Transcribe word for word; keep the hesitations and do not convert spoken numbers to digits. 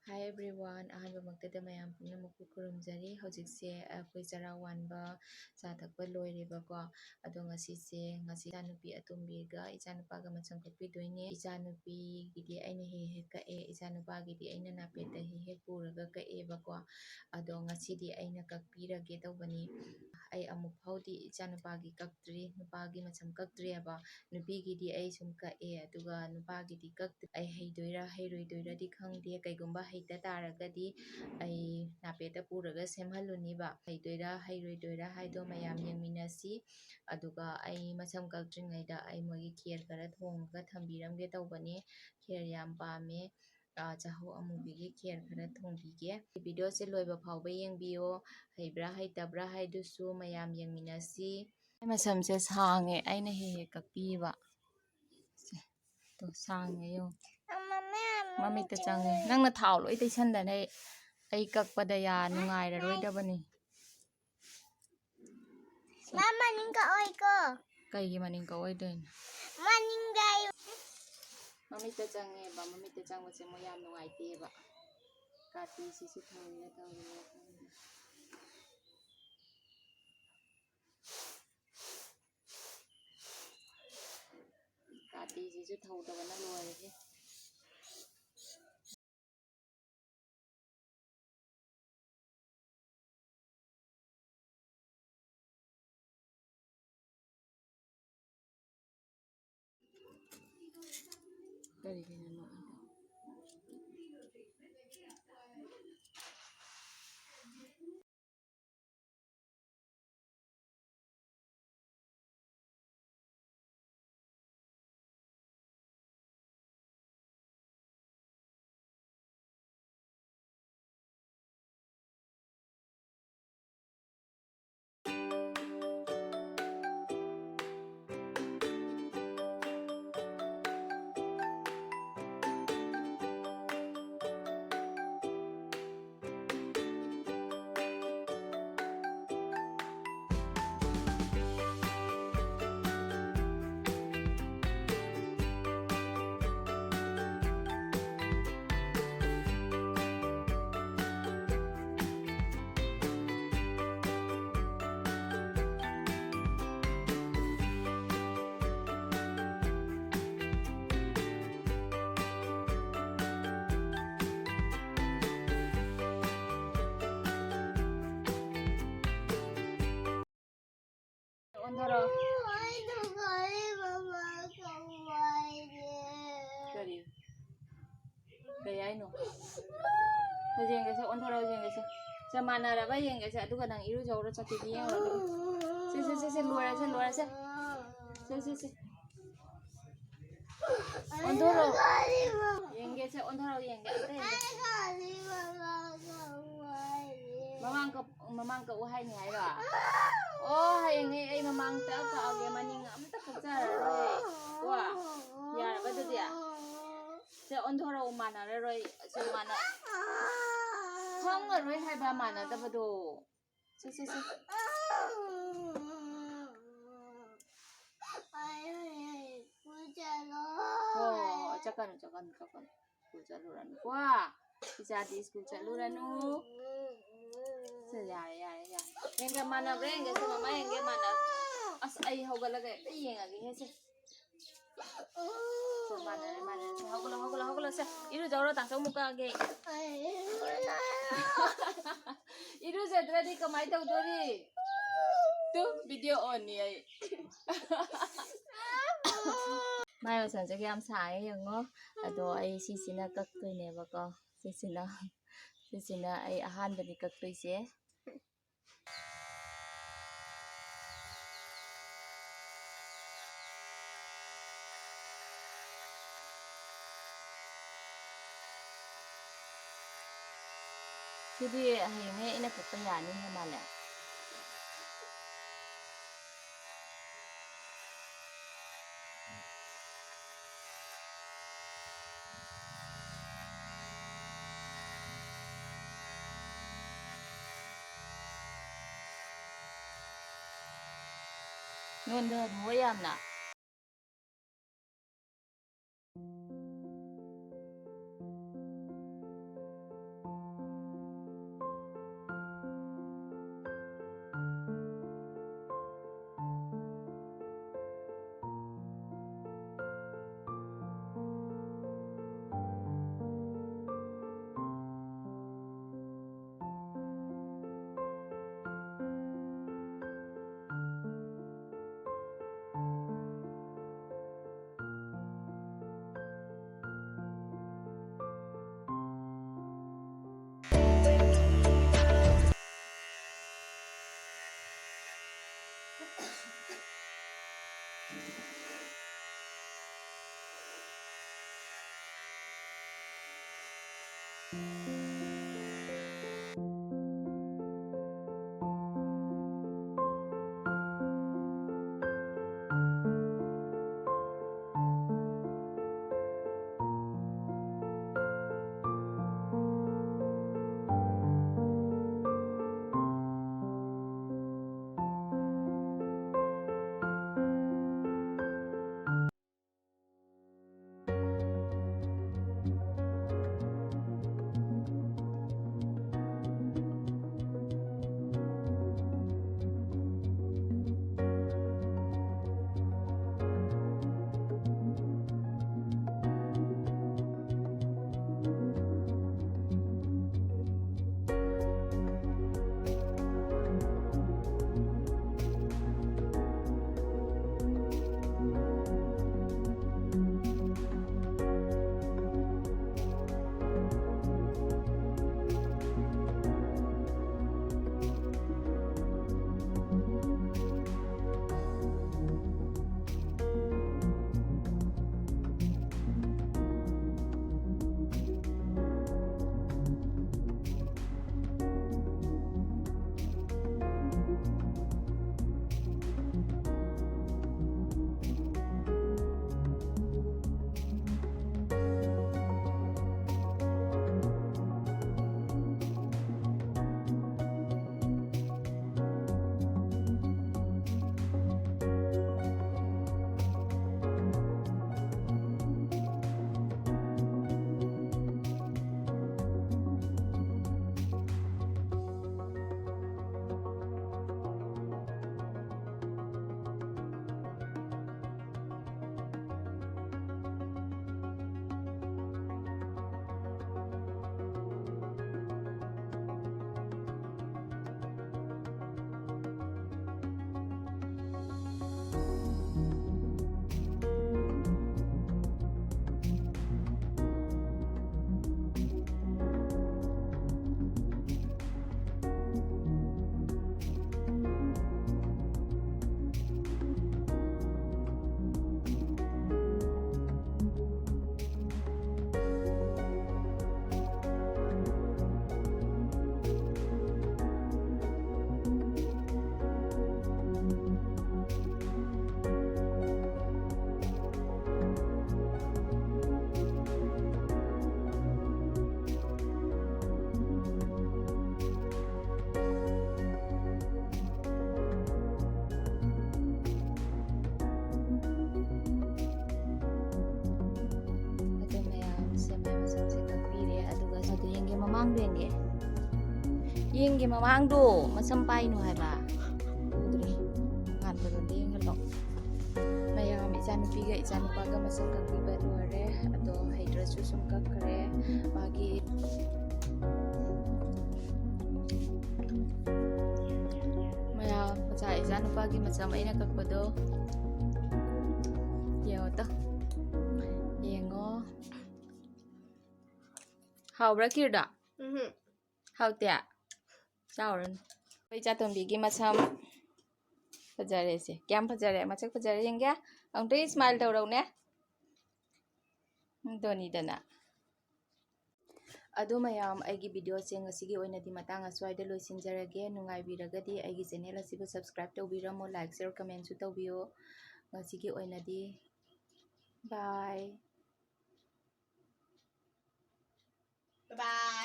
Hi everyone, ꯑꯍꯥꯟꯕꯃꯛꯇꯗ ꯃꯌꯥꯝ ꯄꯨꯝꯅꯃꯛꯄꯨ ꯈꯨꯔꯨꯝꯖꯔꯤ꯫ ꯍꯧꯖꯤꯛꯁꯦ ꯑꯩꯈꯣꯏ ꯆꯔꯥ ꯋꯥꯟꯕ, ꯆꯥ ꯊꯛꯄ ꯂꯣꯏꯔꯦꯕꯀꯣ꯫ ꯑꯗꯣ ꯉꯁꯤꯁꯦ, ꯉꯁꯤ ꯏꯆꯥꯅꯨꯄꯤ ꯑꯇꯣꯝꯕꯤꯒ ꯏꯆꯥꯅꯨꯄꯥꯒ ꯃꯆꯝ ꯀꯛꯄꯤꯗꯣꯏꯅꯦ꯫ ꯏꯆꯥꯅꯨꯄꯤꯒꯤꯗꯤ ꯑꯩꯅ ꯍꯦꯛ ꯍꯦꯛ ꯀꯛꯑꯦ, ꯏꯆꯥꯅꯨꯄꯥꯒꯤꯗꯤ ꯑꯩꯅ ꯅꯥꯄꯦꯠꯇ ꯍꯦꯛ ꯍꯦꯛ ꯄꯨꯔꯒ ꯀꯛꯑꯦꯕꯀꯣ꯫ ꯑꯗꯣ ꯉꯁꯤꯗꯤ ꯑꯩꯅ ꯀꯛꯄꯤꯔꯒꯦ ꯇꯧꯕꯅꯤ꯫ ꯑꯩ ꯑꯃꯨꯛ ꯐꯥꯎꯗꯤ ꯏꯆꯥꯅꯨꯄꯥꯒꯤ ꯀꯛꯇ꯭ꯔꯤ, ꯅꯨꯄꯥꯒꯤ ꯃꯆꯝ ꯀꯛꯇ꯭ꯔꯤꯑꯕ꯫ ꯅꯨꯄꯤꯒꯤꯗꯤ ꯑꯩ ꯁꯨꯝ ꯀꯛꯑꯦ, ꯑꯗꯨꯒ ꯅꯨꯄꯥꯒꯤꯗꯤ ꯀꯛꯇ꯭ꯔꯤ꯫ ꯑꯩ ꯍꯩꯗꯣꯏꯔꯥ ꯍꯩꯔꯣꯏꯗꯣꯏꯔꯥꯗꯤ ꯈꯪꯗꯦ꯫ ꯀꯩꯒꯨꯝꯕ ꯍꯩꯇ ꯇꯥꯔꯒꯗꯤ ꯑꯩ ꯅꯥꯄꯦꯠꯇ ꯄꯨꯔꯒ ꯁꯦꯝꯍꯜꯂꯨꯅꯤꯕ꯫ ꯍꯩꯗꯣꯏꯔꯥ ꯍꯩꯔꯣꯏꯗꯣꯏꯔꯥ ꯍꯥꯏꯗꯣ ꯃꯌꯥꯝ ꯌꯦꯡꯃꯤꯟꯅꯁꯤ꯫ ꯑꯗꯨꯒ ꯑꯩ ꯃꯆꯝ ꯀꯛꯇ꯭ꯔꯤꯉꯩꯗ ꯑꯩ ꯃꯣꯏꯒꯤ ꯈꯦꯔ ꯈꯔ ꯊꯣꯡꯉꯒ ꯊꯝꯕꯤꯔꯝꯒꯦ ꯇꯧꯕꯅꯤ꯫ ꯈꯦꯔ ꯌꯥꯝ ꯄꯥꯝꯃꯦ꯫ ꯑꯥ, ꯆꯥꯍꯧ ꯑꯃꯨꯕꯤꯒꯤ ꯈꯦꯔ ꯈꯔ ꯊꯣꯡꯕꯤꯒꯦ꯫ ꯚꯤꯗꯤꯑꯣꯁꯦ ꯂꯣꯏꯕ ꯐꯥꯎꯕ ꯌꯦꯡꯕꯤꯌꯣ꯫ ꯍꯩꯕ꯭ꯔꯥ ꯍꯩꯇꯕ꯭ꯔꯥ ꯍꯥꯏꯗꯨꯁꯨ ꯃꯌꯥꯝ ꯌꯦꯡꯃꯤꯟꯅꯁꯤ꯫ ꯃꯁꯝꯁꯦ ꯁꯥꯡꯉꯦ, ꯑꯩꯅ ꯍꯦꯛ ꯍꯦꯛ ꯀꯛꯄꯤꯕ꯫ ꯁꯦ, ꯇꯣ, ꯁꯥꯡꯉꯦ ꯌꯦꯡꯉꯣ꯫ ꯃꯃꯤꯠꯇ ꯆꯪꯉꯦ꯫ ꯅꯪꯅ ꯊꯥꯎ ꯂꯣꯏ ꯇꯩꯁꯟꯗꯅ ꯑꯩ, ꯑꯩ ꯀꯛꯄꯗ ꯌꯥ ꯅꯨꯡꯉꯥꯏꯔꯔꯣꯏꯗꯕꯅꯤ꯫ ꯃꯥ ꯃꯅꯤꯡ ꯀꯛꯑꯣꯏꯀꯣ꯫ ꯀꯩꯒꯤ ꯃꯅꯤꯡ ꯀꯛꯑꯣꯏꯗꯣꯏꯅꯣ? ꯃꯅꯤꯡꯗ ꯑꯩ ꯃꯃꯤꯠꯇ ꯆꯪꯉꯦꯕ, ꯃꯃꯤꯠꯇ ꯆꯪꯕꯁꯦ ꯃꯣꯏ ꯌꯥꯝ ꯅꯨꯡꯉꯥꯏꯇꯦꯕ꯫ ꯀꯥꯇꯤꯁꯤꯁꯨ ꯊꯧꯔꯤꯔ ꯊꯧꯔꯤꯔ ꯈꯪꯗꯦ꯫ ꯀꯥꯇꯤꯁꯤꯁꯨ ꯊꯧꯗꯕꯅ ꯂꯣꯏꯔꯦꯍꯦ꯫ ꯀꯔꯤꯒꯤꯅꯣ ꯅꯣꯛꯏꯗꯣ? ꯊꯣꯔꯛꯑꯣ꯫ ꯀꯔꯤ? ꯀꯩ ꯍꯥꯏꯅꯣ? ꯁꯦ, ꯌꯦꯡꯒꯦꯁꯦ, ꯑꯣꯟꯊꯣꯔꯛꯑꯣ, ꯌꯦꯡꯒꯦꯁꯦ꯫ ꯁꯦ, ꯃꯥꯟꯅꯔꯕ ꯌꯦꯡꯒꯦꯁꯦ, ꯑꯗꯨꯒ ꯅꯪ ꯏꯔꯨꯖꯧꯔꯣ, ꯆꯠꯈꯤꯒꯦ ꯌꯦꯡꯉꯣ, ꯑꯗꯨꯒ꯫ ꯁꯦ, ꯁꯦ, ꯁꯦ, ꯁꯦ, ꯂꯣꯏꯔꯦꯁꯦ, ꯂꯣꯏꯔꯦꯁꯦ꯫ ꯁꯦ, ꯁꯦ, ꯁꯦ꯫ ꯑꯣꯟꯊꯣꯔꯛꯑꯣ꯫ ꯌꯦꯡꯒꯦꯁꯦ, ꯑꯣꯟꯊꯣꯔꯛꯑꯣ, ꯌꯦꯡꯒꯦ, ꯑꯝꯇ ꯌꯦꯡꯒꯦ꯫ ꯃꯃꯥꯡ ꯀꯞ-, ꯃꯃꯥꯡ ꯀꯛꯎ ꯍꯥꯏꯅꯤ ꯍꯥꯏꯔꯣ? ꯑꯣ, ꯍꯌꯦꯡ ꯑꯩ, ꯑꯩ ꯃꯃꯥꯡ ꯇꯛ ꯀꯛꯑꯒꯦ, ꯃꯅꯤꯡ ꯑꯝꯇ ꯀꯛꯆꯔꯔꯣꯏ꯫ ꯀꯣ? ꯌꯥꯔꯕ ꯑꯗꯨꯗꯤ? ꯁꯦ, ꯑꯣꯟꯊꯣꯔꯛꯑꯣ, ꯃꯥꯟꯅꯔꯔꯣꯏ꯫ ꯁꯦ, ꯃꯥꯟꯅ-, ꯈꯪꯉꯔꯣꯏ ꯍꯥꯏꯕ ꯃꯥꯟꯅꯗꯕꯗꯣ꯫ ꯁꯦ, ꯁꯦ, ꯁꯦ꯫ ꯍꯣ, ꯍꯣ, ꯍꯣ, ꯆꯠꯀꯅꯨ, ꯆꯠꯀꯅꯨ, ꯆꯠꯀꯅꯨ꯫ ꯁ꯭ꯀꯨꯜ ꯆꯠꯂꯨꯔꯅꯨꯀꯣ꯫ ꯏꯆꯥꯗꯤ ꯁ꯭ꯀꯨꯜ ꯆꯠꯂꯨꯔꯅꯨ꯫ ꯁꯦ, ꯌꯥꯔꯦ, ꯌꯥꯔꯦ, ꯌꯥꯔꯦ꯫ ꯌꯦꯡꯒꯦ, ꯃꯥꯟꯅꯕ꯭ꯔꯥ ꯌꯦꯡꯒꯦ, ꯁꯦ, ꯃꯃꯥ ꯌꯦꯡꯒꯦ, ꯃꯥꯟꯅ-, ꯑꯁ, ꯑꯩ ꯍꯧꯒꯠꯂꯒ ꯍꯦꯛꯇ ꯌꯦꯡꯉꯒꯦꯍꯦ, ꯁꯦ꯫ ꯁꯦ, ꯃꯥꯟꯅꯔꯦ, ꯃꯥꯟꯅꯔꯦ꯫ ꯁꯦ, ꯍꯧꯒꯠꯂꯣ, ꯍꯧꯒꯠꯂꯣ, ꯍꯧꯒꯠꯂꯣ, ꯁꯦ꯫ ꯏꯔꯨꯖꯧꯔꯣ, ꯇꯥꯆꯧ ꯑꯃꯨꯛ ꯀꯛꯑꯒꯦ꯫ ꯏꯔꯨꯖꯗ꯭ꯔꯗꯤ ꯀꯃꯥꯏ ꯇꯧꯗꯣꯔꯤ? ꯇꯨ, video onꯅꯤ ꯑꯩ꯫ ꯃꯥꯏ ꯃꯁꯝꯁꯦ ꯀꯌꯥꯝ ꯁꯥꯡꯉꯦ ꯌꯦꯡꯉꯣ꯫ ꯑꯗꯣ ꯑꯩ ꯁꯤꯁꯤꯅ ꯀꯛꯇꯣꯏꯅꯦꯕꯀꯣ꯫ ꯁꯤꯁꯤꯅ, ꯁꯤꯁꯤꯅ ꯑꯩ ꯑꯍꯥꯟꯕꯅꯤ ꯀꯛꯇꯣꯏꯁꯦ꯫ ꯁꯤꯗꯤ ꯍꯌꯦꯡꯉꯩ ꯑꯩꯅ ꯀꯛꯄ ꯌꯥꯅꯤ ꯍꯥꯏ ꯃꯥꯜꯂꯦ꯫ ꯅꯣꯟꯊꯍꯟꯕ ꯌꯥꯝꯅ꯫ ꯌꯦꯡꯒꯦ, ꯃꯃꯥꯡꯗꯣ ꯌꯦꯡꯒꯦ꯫ ꯌꯦꯡꯒꯦ, ꯃꯃꯥꯡꯗꯣ꯫ ꯃꯁꯝ ꯄꯥꯏꯅꯨ ꯍꯥꯏꯕ꯫ ꯎꯗ꯭ꯔꯦ꯫ ꯉꯥꯟꯕꯔꯣꯝꯗ ꯌꯦꯡꯍꯜꯂꯣ꯫ ꯃꯌꯥꯝ, ꯏꯆꯥꯅꯨꯄꯤꯒ ꯏꯆꯥꯅꯨꯄꯥꯒ ꯃꯁꯝ ꯀꯛꯄꯤꯕ ꯂꯣꯏꯔꯦ꯫ ꯑꯗꯣ ꯍꯩꯇ꯭ꯔꯁꯨ ꯁꯨꯝ ꯀꯛꯈ꯭ꯔꯦ꯫ ꯃꯥꯒꯤ ꯃꯌꯥꯝ, ꯃꯆꯥ, ꯏꯆꯥꯅꯨꯄꯥꯒꯤ ꯃꯁꯝ ꯑꯩꯅ ꯀꯛꯄꯗꯣ ꯌꯦꯡꯉꯣ ꯇꯣ꯫ ꯌꯦꯡꯉꯣ꯫ ꯍꯥꯎꯕ꯭ꯔꯥ, ꯈꯤꯔꯗꯣ? ꯎꯝꯍꯨꯝ꯫ ꯍꯥꯎꯇꯦ? ꯆꯥꯎꯔꯅꯤ꯫ ꯑꯩꯈꯣꯏ ꯏꯆꯥꯇꯣꯝꯕꯤꯒꯤ ꯃꯁꯝ ꯐꯖꯔꯦꯁꯦ꯫ ꯀꯌꯥꯝ ꯐꯖꯔꯦ? ꯃꯁꯛ ꯐꯖꯔꯦ, ꯌꯦꯡꯒꯦ꯫ ꯑꯃꯨꯛꯇ smile ꯇꯧꯔꯛꯎꯅꯦ꯫ ꯗꯣꯅꯤꯗꯅ꯫ ꯑꯗꯨ ꯃꯌꯥꯝ, ꯑꯩꯒꯤ videoꯁꯦ ꯉꯁꯤꯒꯤ ꯑꯣꯏꯅꯗꯤ ꯃꯇꯥꯡ ꯑꯁ꯭ꯋꯥꯏꯗ ꯂꯣꯏꯁꯤꯟꯖꯔꯒꯦ꯫ ꯅꯨꯡꯉꯥꯏꯕꯤꯔꯒꯗꯤ ꯑꯩꯒꯤ channel ꯑꯁꯤꯕꯨ subscribe ꯇꯧꯕꯤꯔꯝꯃꯣ, like, share, commentꯁꯨ ꯇꯧꯕꯤꯌꯨ꯫ ꯉꯁꯤꯒꯤ ꯑꯣꯏꯅꯗꯤ bye꯫ Bye bye.